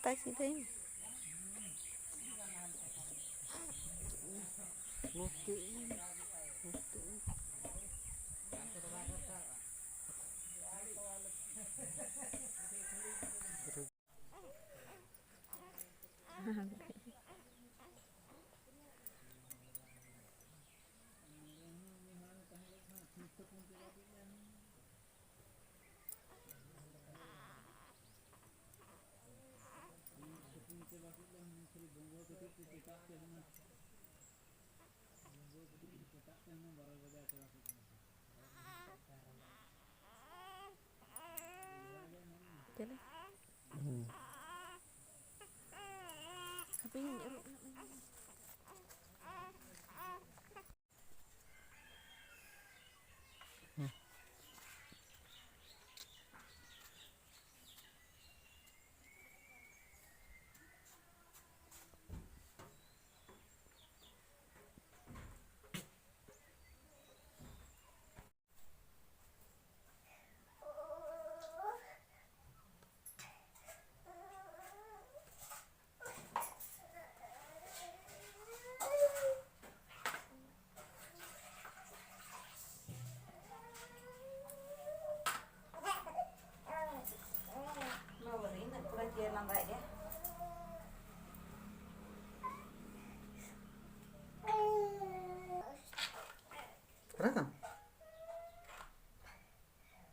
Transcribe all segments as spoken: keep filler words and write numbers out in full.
ᱛᱟᱠᱤ ᱫᱟᱹᱧ᱾ ᱪᱮᱞᱮ? ᱦᱩᱸ᱾ ᱦᱟᱯᱮᱧ ᱟᱹᱨᱩᱵ ᱧᱚᱜ ᱞᱮᱱ ᱜᱮ᱾ ᱵᱟᱵᱟᱨᱮ, ᱤᱱᱟᱹᱜ ᱯᱩᱨᱟᱹ ᱪᱮ ᱞᱟᱸᱫᱟᱭᱮᱫ ᱜᱮ᱾ ᱨᱟᱠᱟᱵ᱾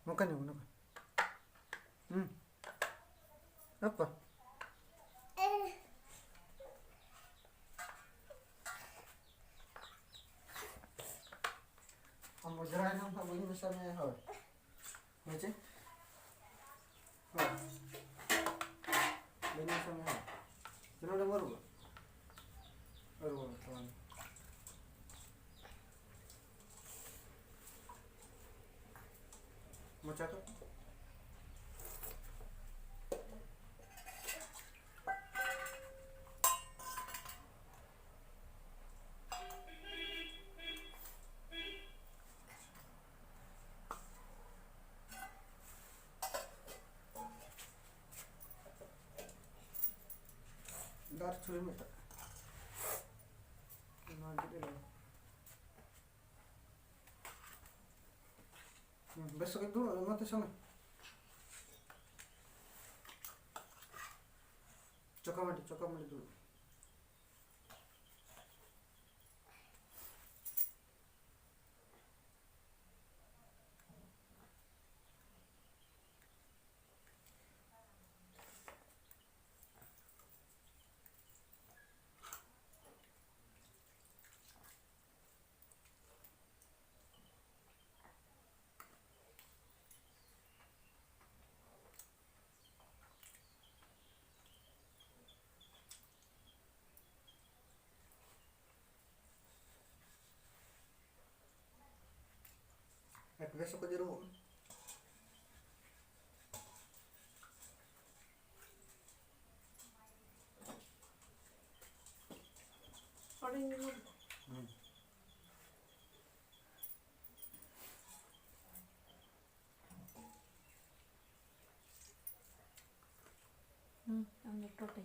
ᱱᱚᱝᱠᱟ ᱧᱚᱜ, ᱱᱚᱝᱠᱟ᱾ ᱦᱩᱸ᱾ ᱟᱯᱟ᱾ ᱟᱢ ᱚᱡᱽᱨᱟ ᱮᱱᱟᱢ ᱦᱟᱸᱜ, ᱵᱟᱹᱧ ᱢᱮᱥᱟ ᱢᱮᱭᱟ, ᱦᱳᱭ᱾ ᱦᱳᱭ ᱪᱮ? ᱦᱳᱭ᱾ ᱵᱟᱹᱧ ᱢᱮᱥᱟ ᱢᱮᱭᱟ, ᱦᱳᱭ᱾ ᱪᱮ ᱱᱚᱰᱮᱢ ᱟᱹᱨᱩᱵᱟ? ᱟᱹᱨᱩᱵᱟ, ᱛᱟᱦᱚᱞᱮ᱾ ᱢᱚᱪᱟ ᱠᱚ᱾ ᱪᱷᱩᱨᱤ ᱢᱤᱫᱴᱟᱝ᱾ ᱱᱚᱣᱟ ᱜᱮᱫ ᱟᱞᱟᱝ᱾ ᱦᱩᱸ, ᱵᱮᱥ ᱠᱚᱡ ᱫᱩᱲᱩᱵ, ᱱᱚᱛᱮ ᱥᱟᱢᱱᱮ᱾ ᱪᱚᱠᱟ ᱢᱟᱹᱰᱤ, ᱪᱚᱠᱟ ᱢᱟᱹᱰᱤ ᱫᱩᱲᱩᱵ᱾ ᱮᱠ ᱵᱮᱥ ᱠᱚ ᱡᱟᱹᱨᱩᱵᱚᱜ ᱢᱮ᱾ ᱦᱩᱸ᱾ ᱦᱩᱸ, ᱟᱢ ᱫᱚ ᱴᱚᱴᱮ᱾